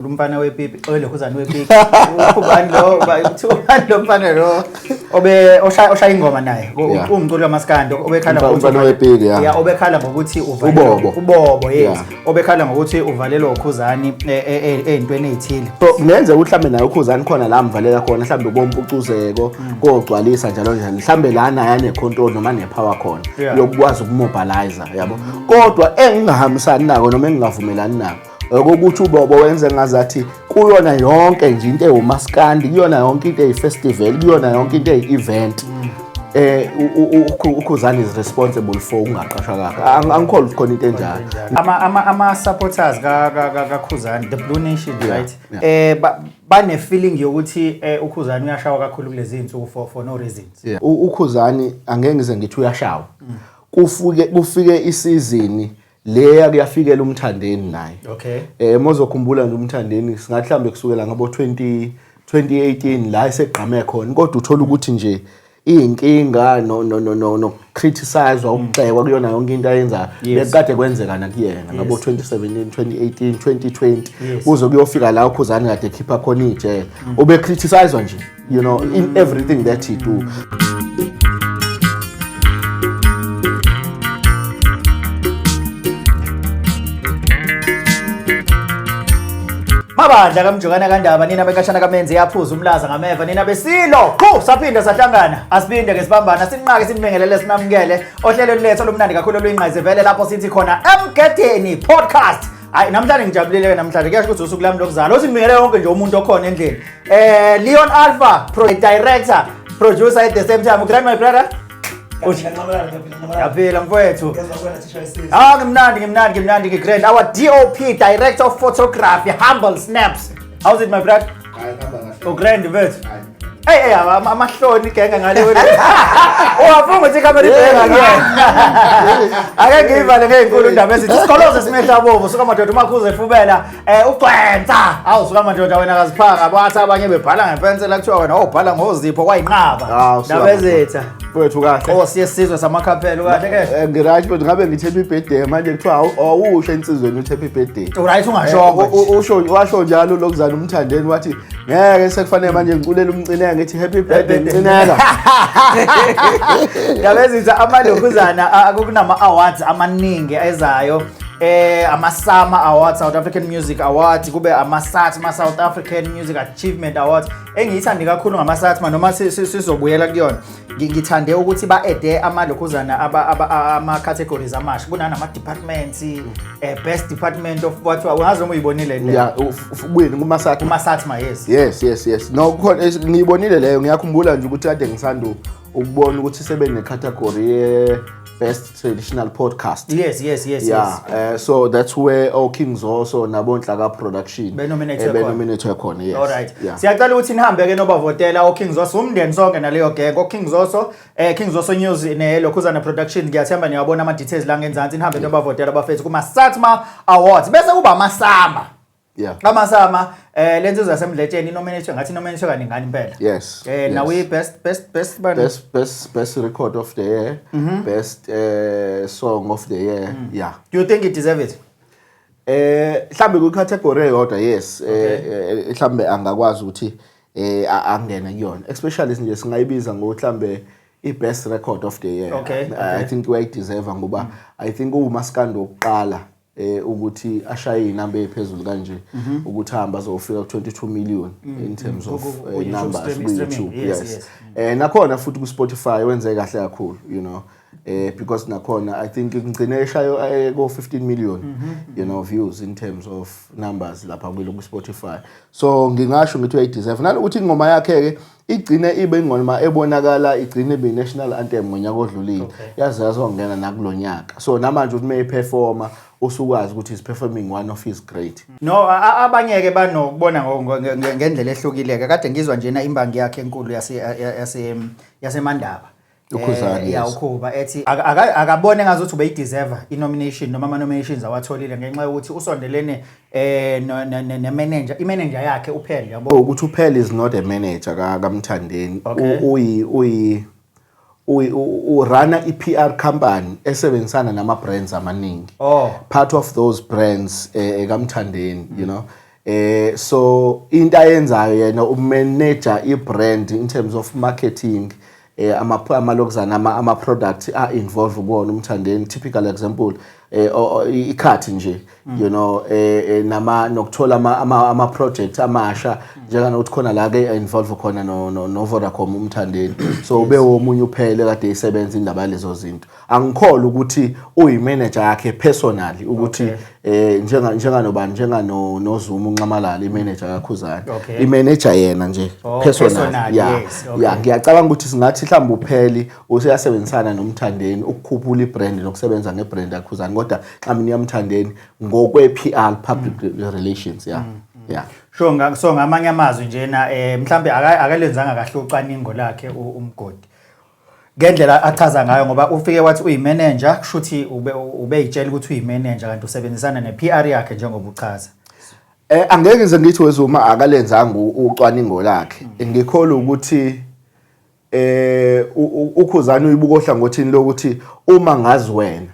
Umfana wepipi oyilokhuzana wepipi, ubani lo? Ubani lo mfana lo obe oshaya ingoma naye, umculi wamaskandi obekhala ngokuthi umfana wepiki? Yeah. Yeah, obekhala ngokuthi uvalelwe uBobo. UBobo, yes, obekhala ngokuthi uvalelwe uKhuzani ey'ntweni ey'thile. So kungenzeka ukuthi mhlambe naye uKhuzani khona la mvalela khona, mhlambe kompucuzeko, kogcwalisa, njalo njalo, mhlambe la naye ane-control noma ane-power khona yokukwazi ukumobilize, yabo. Kodwa engingahambisani nako noma engingavumelani nako okokuthi uBobo wenze ngazathi kuyona yonke nje into ewumaskandi, kuyona yonke into eyi-festival, kuyona yonke into eyi-event, uKhuzani is responsible for ukungaqashwa kwakhe. Angikholwa ukuthi khona into enjalo. Ama supporters ka ka ka kaKhuzani, the Blue Nation, right? Yeah. Bane feeling yokuthi uKhuzani uyashawa kakhulu kulezi insuku for no reasons. Yeah. UKhuzani angeke ngize ngithi uyashawa. Kufike isizini leya kuyafikela uMthandeni naye. Mozokhumbula nje uMthandeni, singathi mhlambe kusukela ngabo 20 2018 la esegqame khona, kodwa uthola ukuthi nje iy'nkinga no criticize, ukugxekwa kuyona yonke into ayenzayo bekade kwenzeka nakuyena ngabo 2017, 2018, 2020, kuze kuyofika la uKhuzani kade ekhipha khona ijele, ube criticized nje in everything that he do. Mabandla kaMjokana kaNdaba, nina bekashana kamenzi yaphuza umlaza ngameva, nina besilo qhu, saphinde sahlangana, asiphinde ke sibambana, sinqake, sinibingelele, sinamukele ohlelweni lethu olumnandi kakhulu oluyingqayizivele lapho sithi khona Emgedeni Podcast. Hayi, namhlanje ngijabulile ke, namhlanje kuyasho ukuthi usuku lami lokuzalwa. Uthi ngibingelele wonke nje umuntu okhona endlini. Leon Alpha, pro director, producer at the same time. Grand, my brother. Yaphila mfowethu. Ah, ngimnandi, ngimnandi, ngimnandi, ngigrand. Our DOP, director of photography, Humble Snaps. How's it, my brother? Oh, grand mfethu. Hey hey, amahloni genga ngale. Uwafunga ukuthi ikhamera ibheka kuyena. Ake ngiyivale ngey'nkulu indaba ezithi isikolozo simehla bovu, suka madoda, umakhuze efubela ugcwensa. Awu suka madoda, wena kaziphaka bathi abanye bebhala ngepensela, kuthiwa wena obhala ngozipho kwayinqaba. Hawu, suka Ndaba ezetha. Mfowethu, kahle. Oh, siye sizwe samakhaphelo, kahle ke. Ngiright mfowethu, ngabe ngithi happy birthday, manje kuthiwa awusho insizweni uthi happy birthday. Right, ungashongo. Usho washo njalo lokuzana uMthandeni, wathi ngeke sekufanele manje ngiculele umcineka ngithi happy birthday mcineka. Ndaba ezitha, amalokhuzana kunama awards amaningi ezayo, ama-SAMA Awards, South African Music Awards, kube ama-SATMA, South African Music Achievement Awards. Engiyithande kakhulu ngama-SATMA, noma sizobuyela kuyona, ngithande ukuthi ba-ede amalokhuzana ama-categories amasha, kunanama-departments, best department of what, ungazi noma uyibonile le? Yeah, ubuyini kumaSATMA? Kuma-SATMA, yes. Yes. No, kukhona ngiyibonile leyo, ngiyakhumbula nje ukuthi kade ngisanda ukubona ukuthi sebene category ye best traditional podcast. Yes. So that's where all King Zoso nabonhlaka production Benominate khona. Benominate khona, yes. Alright. Siyacela ukuthi nihambe ke nobavotela oKing Zoso, umndeni sonke naleyo gang, oKing Zoso, King Zoso News ne Lokhuzana Production. Ngiyathemba niyabona ama details la ngenzansi, nihambe nobavotela bafethu kuma SATMA Awards. Bese kuba amaSAMA. AmaSAMA, lensizwa yasemdletsheni inominate, ngathi inominate kaningani impela. Nawe best bani? Best record of the year, best song of the year. Yeah. Do you think it deserve it? Mhlambe ku category eyodwa, yes, mhlambe angakwazi ukuthi angene kuyona, especially nje singayibiza ngokuthi mhlambe i best record of the year. I think uyayideserve ngoba I think umaskandi wokuqala ukuthi ashaye inamba ephezulu kanje, ukuthi hamba azofika ku 22 million in terms of Ku-YouTube numbers streaming, ku YouTube. Yes. Yes. Nakhona futhi ku Spotify wenze kahle kakhulu, because nakhona I think ngigcine eshayo ko 15 million views in terms of numbers lapha kulo ku Spotify. So ngingasho ngithi uyayideserve, nalokuthi ingoma yakhe ke igcine ibe ingoma ebonakala, igcine ibe national anthem ngonyaka odlulile, yaze yazongena nakulonyaka. So namanje uthi mayiperforma usukwazi ukuthi is performing one of his great. No, abanye ke banokubona ngendlela ehlukile ke. Kade ngizwa njena imbangi yakhe enkulu yaseMandaba. UKhuzani, Ya. Yes. Ukhuba ethi akabone ngazuthi ubeyideserve i-nomination noma ama-nominations awatholile ngenxa yokuthi usondelene ne-manager, i-manager yakhe uphele, yabo. Ukuthi uPhele is not a manager kaMthandeni. Uyi uruna i-PR company esebenzisana nama brands amaningi. Part of those brands kaMthandeni. So into ayenzayo yena umanager i-brand in terms of marketing, amalokuzana ama product a involve kuwona uMthandeni. Typical example, ikhathi nje, nama nokuthola ama project amasha, njenganokuthi khona la ke involve khona no Vodacom uMthandeni. So ube womunye uphele kade isebenza indaba yalezo zinto. Angikholwa ukuthi uyimanager yakhe personally, ukuthi njenganobani, njenga no noZuma uNxamalala, imanager kaKhuzani, imanager yena nje personally. Personally, yes. Yeah, ngiyacabanga ukuthi singathi mhlawumbe upheli useyasebenzisana noMthandeni ukukhuphula ibrand nokusebenza ngebrand yaKhuzani, kodwa xa mina yaMthandeni ngokwe PR, public relations, yeah. Sure, so ngamanye amazwi njena, mhlambe akalenzanga kahle ucwaningo lakhe uMgodi ngendlela achaza ngayo, ngoba ufike wathi uyimanager, kushuthi ube ubeyitshela ukuthi uyimanager kanti usebenzisana ne-PR yakhe njengoba uchaza. Angeke ngize ngithi wezuma akalenzanga ucwaningo lakhe. Ngikholwa ukuthi uKhuzani uyibuka ohlangothini lokuthi uma ngazi wena,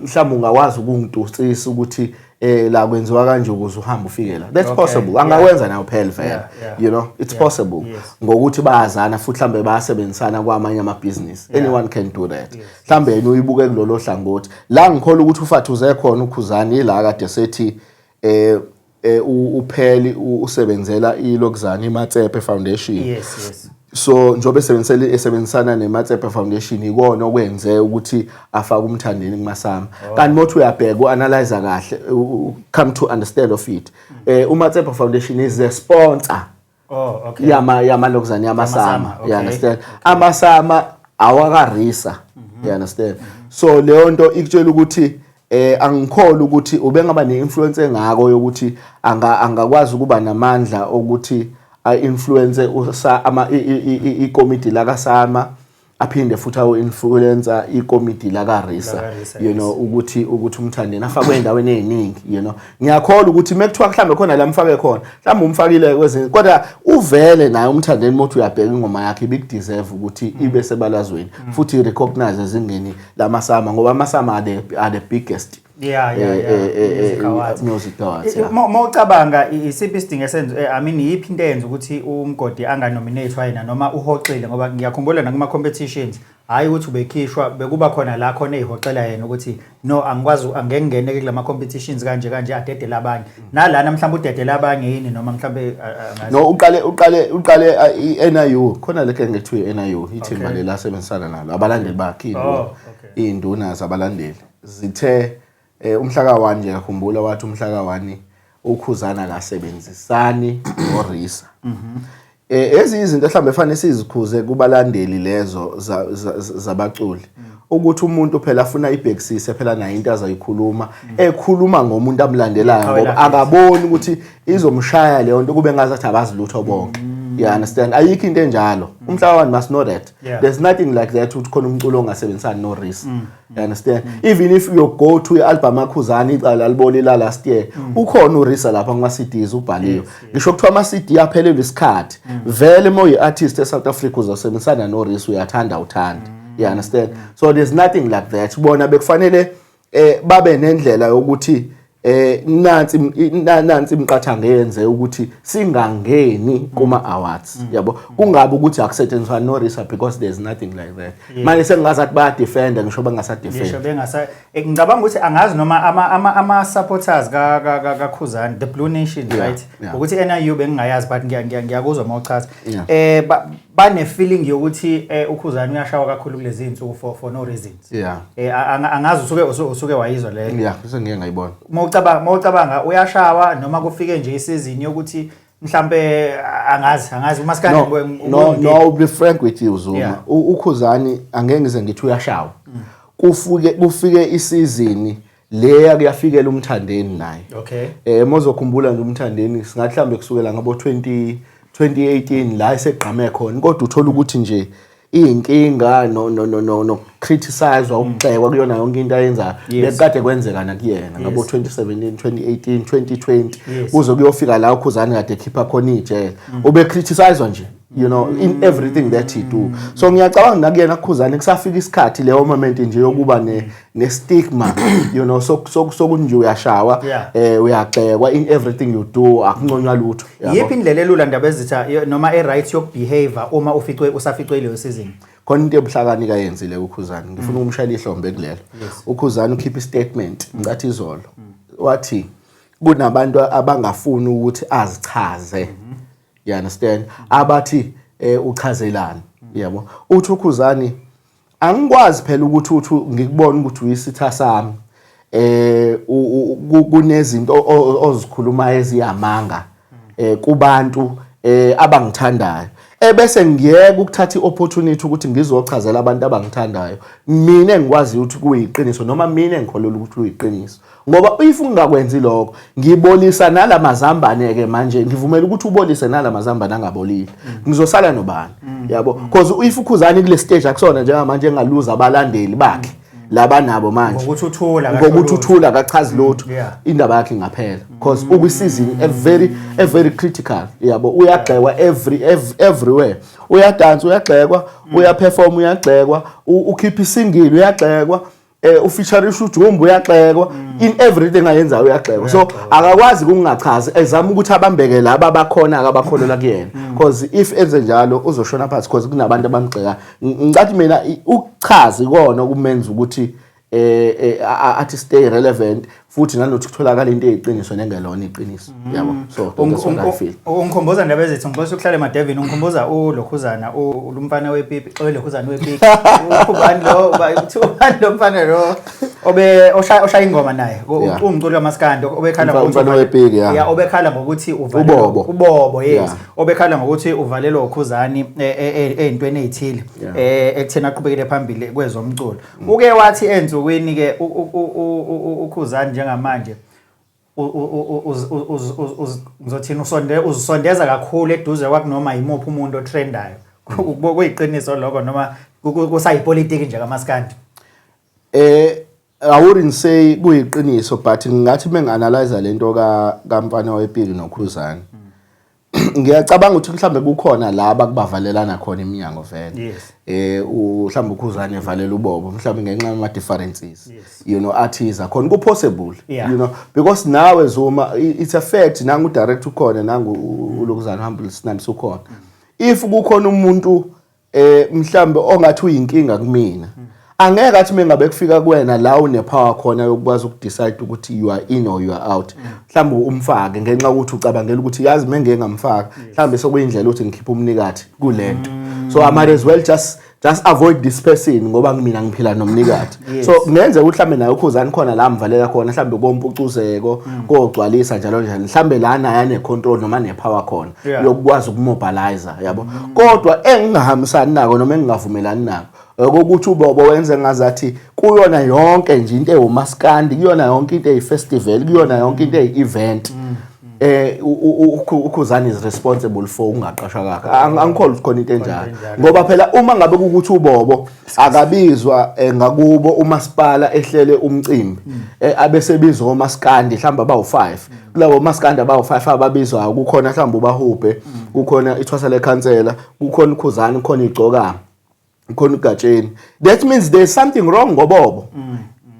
mhlawumbe ungakwazi ukungitutsisa ukuthi la kwenziwa kanje ukuze uhambe ufike la. That's possible. Angawenza nayo phela vele. It's possible. Ngokuthi bayazana futhi mhlambe bayasebenzisana kwamanye amabhizinisi. Anyone can do that. Mhlambe yena uyibuke kulolo hlangothi. La ngikholwa ukuthi ufathuze khona uKhuzani ila kade sethi upheli usebenzela ilokuzana iMatsepe Foundation. So njengoba esebenzisana neMatsepe Foundation, ikona okwenze ukuthi afake uMthandeni kumaSAMA. Kanti mothi uyabheka, uanalyze kahle, come to understand of it, uMatsepe Foundation is a sponsor yama lokuzana yamaSAMA. YamaSAMA, okay. You understand? AmaSAMA awakaRisa, you understand? So leyo nto ikutshela ukuthi angikholwa ukuthi ubengaba neinfluence engako yokuthi angakwazi ukuba namandla okuthi a-influence usa ama ikomiti la kaSAMA, aphinde futhi awu-influence ikomiti la kaRisa, LakaRisa, ukuthi uMthandeni afakwe endaweni eziningi. Ngiyakholwa ukuthi mekuthiwa mhlambe khona la mfake khona, mhlawumbe umfakile kwezinye, kodwa uvele naye uMthandeni, mothi uyabheka ingoma yakhe ibikudeserve ukuthi ibe sebalazweni futhi recognize ezingeni lamaSAMA, ngoba amaSAMA are the biggest Music awards. Music awards, yeah. Mawucabanga, isiphi isidingo esenza, I mean, yiphi into eyenza ukuthi uMgodi anganominate yena noma uhoxile? Ngoba ngiyakhumbula nakuma competitions, hayi ukuthi ubekhishwa, bekuba khona la khona ezihoxela yena ukuthi no, angikwazi, angeke ngene kulama competitions kanje kanje, adedele abanye. Nalana mhlawumbe udedele abanye yini, noma mhlawumbe angazi. No, uqale i-NIU khona lekhe ngethiwa i-NIU, ithimba lela asebenzisana nalo, abalandeli bakhe, iy'nduna zabalandeli zithe umhla ka-1 nje, ngiyakhumbula wathi umhla ka-1 uKhuzana akasebenzisani noRisa. Ezinye izinto mhlawumbe fanele sizikhuze kubalandeli lezo zabaculi, ukuthi umuntu phela afuna ibhekisise phela naye into azayikhuluma, ekhuluma ngomuntu amlandelayo, Iqhawe ngoba lakhe. Akaboni ukuthi izomshaya leyo nto, kube ngazathi abazi lutho bonke, you understand? Ayikho into enjalo. Umhlaba one must know that there's nothing like that, ukuthi khona umculo ongasebenzisani noRisa, you understand? Even if you go to i-album aKhuzani, icala aliboli la last year, ukhona uRisa lapha kuma CDs ubhaliwe. Ngisho kuthiwa ama CD aphelelwe isikhathi, vele uma uyi-artist eSouth Africa uzosebenzisana noRisa, uyathanda uthanda, you understand? So there's nothing like that. Bona bekufanele babe nendlela yokuthi nansi imiqathango eyenze ukuthi singangeni kuma awards, yabo, kungabe ukuthi akusetshenziswa noRisa, because there's nothing like that. Manje sengingazathi baya defend, ngisho bengasa Ngisho defend. Bengasa ngicabanga ukuthi angazi noma ama supporters ka Khuzani, the Blue Nation, right? Yeah. Ukuthi NIU bengingayazi, but ngiyakuzwa mawuchaza. Bane feeling yokuthi uKhuzani uyashawa kakhulu kulezi insuku for no reasons. Angazi usuke wayizwa leyo. Yeah, sengike ngayibona. Mawucabanga, uyashawa noma kufike nje isizini yokuthi mhlambe, angazi umaskandi? No, I'll be frank with you, Zuma. UKhuzani angeke ngize ngithi uyashawa. Kufike isizini leya kuyafikela uMthandeni naye. Mozokhumbula nje uMthandeni, singathi mhlambe kusukela ngabo 20 2018 la esegqame khona, kodwa uthola ukuthi nje iyinkinga no criticize, ukugxekwa kuyona yonke into ayenzayo. Bekade kwenzeka nakuyena ngabo 2017, 2018, 2020, kuze kuyofika la uKhuzani kade ekhipha khona ijele, ube criticizewa nje. in everything that he do. So ngiyacabanga nakuyena Khuzani kusafika isikhathi leyo moment nje yokuba ne stigma, so sokunje uyashawa, uyagxekwa in everything you do, akunconywa lutho, yabo. Yiphi indlela elula, Ndabezitha, noma e-right yokubehave uma uficwe, usaficwe leyo season? Khona into ebuhlakani kayenzile uKhuzani, ngifuna ukumshayela ihlombe kulelo. UKhuzani ukhipha istatement ngicathi izolo, wathi kunabantu abangafuni ukuthi azichaze, you understand, abathi uchazelani, yabo. Uthi uKhuzani, angikwazi phela ukuthi uthi ngikubona ukuthi uyisitha sami, kunezinto ozikhulumayo eziyamanga kubantu abangithandayo, ebese ngiyeka ukuthatha iopportunity ukuthi ngizochazela abantu abangithandayo mina engikwazi ukuthi kuyiqiniso noma mina engikholelwa ukuthi kuyiqiniso, ngoba if ngingakwenzi lokho ngibolisa nalamazambane ke manje, ngivumela ukuthi ubolise nalamazambane angabolile, ngizosala nobani, yabo? Because if uKhuzani kule stage akusona njengamanje engaluza abalandeli bakhe laba nabo manje Ngokuthi uthula. Ngokuthi uthula akachazi lutho, indaba yakhe ingaphela, because ukwi-season a very critical, yabo. Uyagxekwa everywhere, uyadansa uyagxekwa, uyaperform uyagxekwa, ukhipha isingle uyagxekwa, ufeatureisha ujumbo uyagxekwa, in everything ayenzayo uyagxekwa. So akakwazi ukungachazi, ezama ukuthi abambeke laba abakhona akabakholelwa kuyena, because if enze njalo uzoshona phansi, because kunabantu abamgxeka. Ngicathi mina ukuchaza ikona okumenza ukuthi athi stay relevant, futhi nanokuthi kutholakala into eyiqiniso nengelona iqiniso, yabo. So that's what I feel. Ungikhumbuza, Ndabezitha, ngixoxa ukuhlala emadevini, ungikhumbuza ulokhuzana, ulumfana wepipi, oyilokhuzana wepipi, ubani lo, kuthiwa ubani lo mfana lo obe oshaya ingoma naye, umculi kamaskandi obekhala ngokuthi Umfana wepiki, yeah. Yeah, obekhala ngokuthi uvalelwe Ubobo. Ubobo, yes. Obekhala ngokuthi uvalelwe uKhuzani ey'ntweni ey'thile ekutheni aqhubekele phambili kwezomculo. Uke wathi ensukwini ke uKhuzani njengamanje ngizothini, usonde uzisondeza kakhulu eduze kwakunoma yimuphi umuntu otrendayo. Kuyiqiniso lokho noma kusayipolitiki nje kamaskandi? I wouldn't say kuyiqiniso, but ngingathi mengi-analyze lento ka kamfana wepiki noKhuzani, ngiyacabanga ukuthi mhlambe kukhona laba kubavalelana khona iminyango vele. Mhlambe uKhuzani evalela uBobo mhlambe ngenxa yama differences athiza khona ku possible, because nawe Zuma, it's a fact, nangu direct ukhona, nangu ulokuzana Humble Snacks ukhona. If kukhona umuntu mhlambe ongathi uyinkinga kumina, angeke athi mengabe kufika kuwena la une-power khona yokukwazi ukudecide ukuthi you are in or you are out, mhlawumbe umfake ngenxa yokuthi ucabangela ukuthi yazi mengeke ngamfaka, mhlawumbe sekuyindlela ukuthi ngikhiphe umnikathi kulento, so I might as well just avoid this person ngoba mina ngiphila nomnikathi. So kungenzeka ukuthi mhlawumbe naye uKhuzani khona la amvalela khona, mhlawumbe kompucuzeko, kogcwalisa, njalo njalo, mhlawumbe la naye ane-control noma ne-power khona yokukwazi ukumobilize, yabo. Kodwa engingahambisani nako noma engingavumelani nako ukuthi uBobo wenze ngazathi kuyona yonke nje into ewumaskandi, kuyona yonke into eyi-festival, kuyona yonke into eyi-event, uKhuzani is responsible for ukungaqashwa kwakhe. Angikholwa ukuthi khona into enjalo, enjalo. Ngoba phela uma ngabe kukuthi uBobo akabizwa ngakubo umasipala ehlele umcimbi, abesebizwa omaskandi mhlawumbe abawu5, kulabo maskandi abawu5 ababizwayo kukhona mhlawumbe uBahubhe, kukhona ithwasa lekhansela, kukhona uKhuzani, kukhona igcokama, kukhona uGatsheni, that means there's something wrong ngoBobo.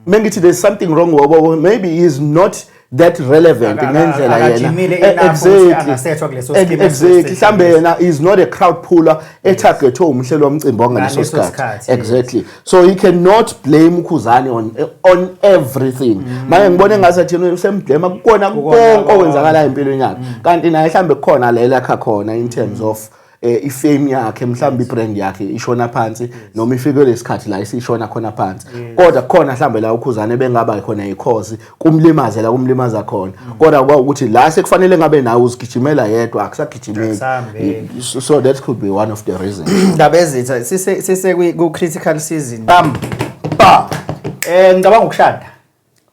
Mengithi there's something wrong ngoBobo, maybe he is not that relevant ngendlela yena Akajimile enough ukuthi angasethwa kuleso scheme. Exactly, mhlambe yena is not a crowd puller etargethwe umhlelo womcimbi wangaleso Ngaleso sikhathi. sikhathi, yes. Exactly, so he cannot blame uKhuzani on everything. Manje ngibona engathi yena usemblame kukona Kukona konke konke. okwenzakalayo empilweni yakhe, kanti naye mhlambe kukhona lela akha khona in terms of ifame yakhe, mhlawumbe ibrand yakhe ishona phansi noma ifike lesikhathi la isishona khona phansi, kodwa kukhona mhlawumbe la uKhuzane bengaba khona i-cause kumlimaze la kumlimaza khona, kodwa kwawukuthi la sekufanele ngabe nawe uzigijimela yedwa, akusagijimeki. Akusahambeki. So that could be one of the reasons. Ndabezitha, sise ku critical season, bam ba ngicabanga ukushada.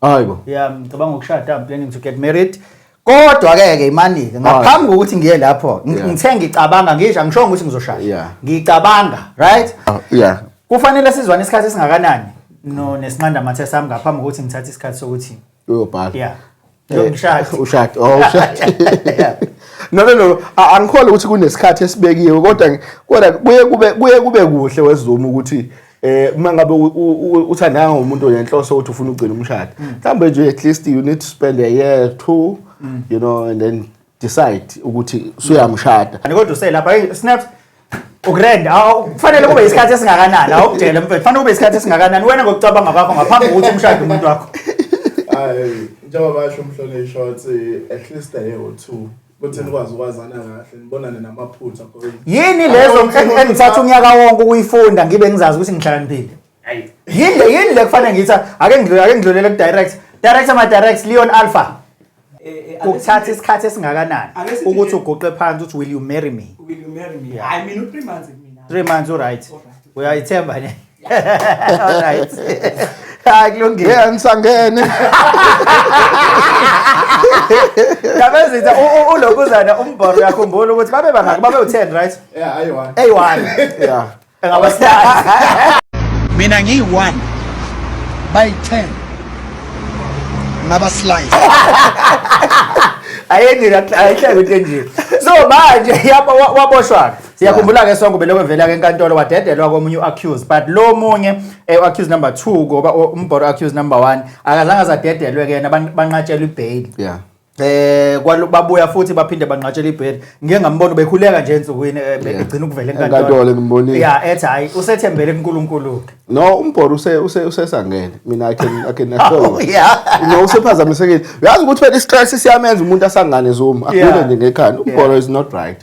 Hayibo. Yeah, ngicabanga ukushada, I'm planning to get married. Kodwa ke ke imani ke ngaphambi kokuthi ngiye lapho, ngithe ngicabanga, ngisho angishongo ukuthi ngizoshada. Ngicabanga, right? Yeah. Kufanele sizwane isikhathi esingakanani no nesinqanda mathe sami ngaphambi kokuthi ngithathe isikhathi sokuthi Uyobhala. Yeah. Ngiyongishada. Ushada. Oh, ushada. No, no, no, angikholwa ukuthi kunesikhathi esibekiwe, kodwa kuye kube kuhle wezuma ukuthi uma ngabe uthandana ngomuntu onenhloso ukuthi ufuna ugcina umshado, mhlawumbe nje at least you need to spend a year, two, and then decide ukuthi usuyamshada. Kanti kodwa uselapha, hey Snaps, ugrand, awu, kufanele kube isikhathi esingakanani? Awukutshele mfethu, kufanele kube isikhathi esingakanani wena ngokucabanga kwakho ngaphambi kokuthi umshade umuntu wakho? Hayi, njengoba basho umhlonishwa wathi at least a year or two, ukuthi nikwazi ukwazana kahle, nibonane namaphutha, 'cause Yini lezo engithatha unyaka wonke ukuyifunda ngibe ngizazi ukuthi ngihlakaniphile? Yini le kufanele ngithi ake ngidlulele ku direct director, ma direct Leon Alpha, ukuthatha isikhathi esingakanani Ake sithi ukuthi uguqe phansi uthi, "Will you marry me?" Will you marry me? Yeah. Hayi, mina u-3 months mina. 3 months, alright. Alright. Uyayithemba ne? Alright, hayi, kulungile. Yeah, ngisangene. Ndabezitha, ulokuzana umbhoro, uyakhumbula ukuthi babe bangaki? Babe u10, right? Yeah, ayi-one. Eyi-1. Yeah. Engabasithathu. Mina ngiyi-1, bayi-10, ngaba slice. Ayeni, ayihleke into enje. So manje yabo waboshwa, siyakhumbula ke sonke, belokhu evela ke enkantolo, wadedelwa komunye u-accused, but lo munye accused number 2, ngoba umbhoro accused number 1 akazange azadedelwe ke yena, banqatshelwa ibail. Babuya futhi baphinde banqatshela ibail. Ngike ngambona bekhuleka nje ensukwini egcina ukuvela enkantolo. Enkantolo ngimbonile. Yeah, ethi hayi, usethembele kuNkulunkulu. No, umbhoro usesangene. Mina I can assure Oh, you. No, usephazamisekile. Uyazi ukuthi phela i-stress siyamenza umuntu asangane, Zuma. Agule nje ngekhanda. Umbhoro is not right.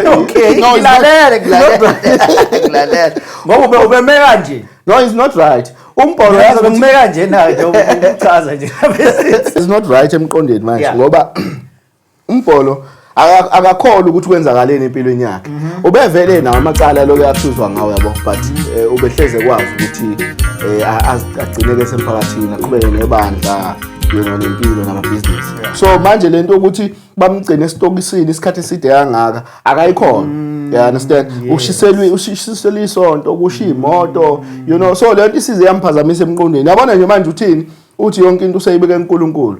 Okay. No, it's not- Ngilalele. it's not right. Ngilalele, ngilalele, ngoba ubeme kanje. No, it's not right. Umbhoro, yazi Yazi ukuthi ngime kanje nayo nje ukuchaza nje. It's not right emqondweni manje, ngoba umbholo akakholwa ukuthi kwenzakaleni empilweni yakhe. Ubevele nawo amacala lokho yathuzwa ngawo, yabo, but ubehleze kwazi ukuthi agcineke semphakathini, aqhubeke nebandla, nempilo namabhizinisi. So manje lento ukuthi bamgcine esitokisini isikhathi eside kangaka, akayikhona, you understand? Ushiselwe isonto, kushiya imoto. So lento isize yamphazamisa emqondweni, yabona nje. Manje uthini? Uthi yonke into useyibeke kuNkulunkulu,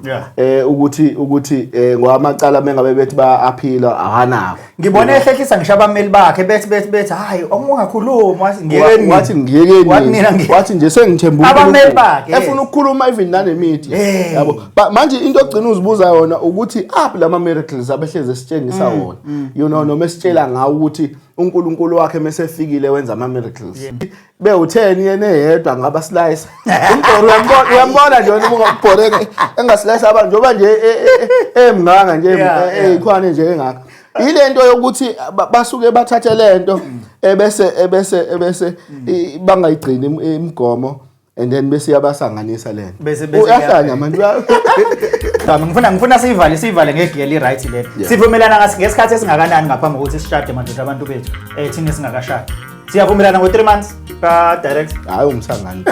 ukuthi ngoba amacala mengabe bethi ba-aphila akanako. Ngibone ehlehlisa ngisho abameli bakhe, bethi hayi, ungakhulumi, wathi ngiyekeni. Wathi ngiyekeni. Wathi mina Wathi nje sengithemba Abameli uNkulunkulu. bakhe, yes. Efuna ukukhuluma even nane-media, yabo. Manje into ogcina uzibuza yona ukuthi aphi lama miracles abehleze esitshengisa wona, noma esitshela ngawo ukuthi uNkulunkulu wakhe mesefikile wenza ama miracles. Bewu10 yena eyedwa ngaba slice umbhoro. Uyambona nje wena ungabhoreka engaslice abantu, njengoba nje emnganga nje, eyikhwane nje engaka. Ile nto yokuthi basuke bathathe lento ebese bangayigcini imigomo and then bese yabasanganisa lento. Bese Uyahlanya manje. Cha, ngifuna siyivale ngegiya li right le. Sivumelana ngesikhathi esingakanani ngaphambi kokuthi sishade, madoda, abantu bethu, thina singakashadi? Siyavumelana ngo 3 months ka direct? Hayi, umsangano.